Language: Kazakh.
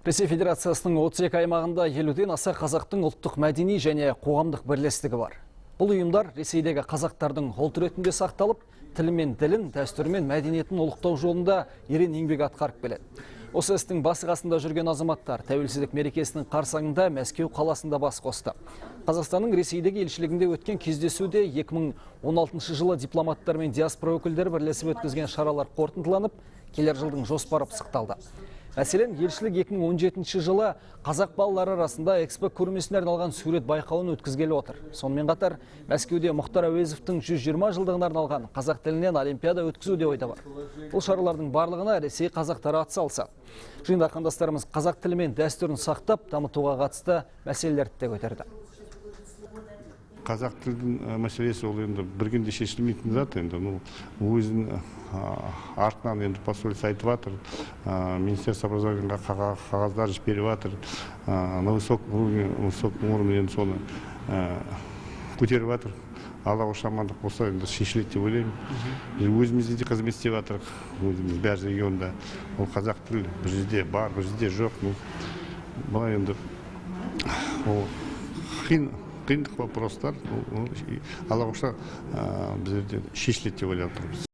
Ресей Федерациясының 32 аймағында 50-ден аса қазақтың ұлттық, мәдени және қоғамдық бірлестігі бар. Бұл ұйымдар Ресейдегі қазақтардың ұлт ретінде сақталып, тілі мен ділін, дәстүрі мен мәдениетін ұлықтау жолында ерен еңбек атқарып келеді. Осы істің басы қасында жүрген азаматтар тәуелсіздік мерекесінің қарсаңында Мәскеу қаласында бас қосты. Қазақстанның Ресейдегі елшілігінде өткен кездесуде 2016 жылы дипломаттар мен диаспора өкілдері бірлесіп өткізген шаралар қорытындыланып, келер жылдың жоспары пысықталды. Мәселен, елшілік 2017 жылы қазақ балалары арасында ЭКСПО көрмесіне арналған сурет байқауын өткізгелі отыр. Сонымен қатар Мәскеуде Мұхтар Әуезовтің 120 жылдығына арналған қазақ тілінен олимпиада өткізу де ойда бар. Бұл шаралардың барлығына Ресей қазақтары атсалысады. Жиында қандастарымыз қазақ тілі мен дәстүрін сақтап, дамытуға қатысты мәселелерді де көтерді. Қазақ тілдің мәселесі ол енді бір күнде шешілмейтін зат. Енді, ну, өзінің артынан енді посольство айтып жатыр, министерство образования ға қағаздар жіберіп жатыр, на высоком уровне, высоком уровне енді соны көтеріп жатыр. Алла қосса, амандық болса, енді шешіледі деп ойлаймын. Өзімізде де қызмет істеп жатырық, өзіміз бәр регионда. Ол қазақ тілі бір жерде бар, бір жерде жоқ. Ну, былай енді ол қиын, қиындық вопрос тар. Алла қосса, біздерде шешіледі деп ойлап тұрмыз.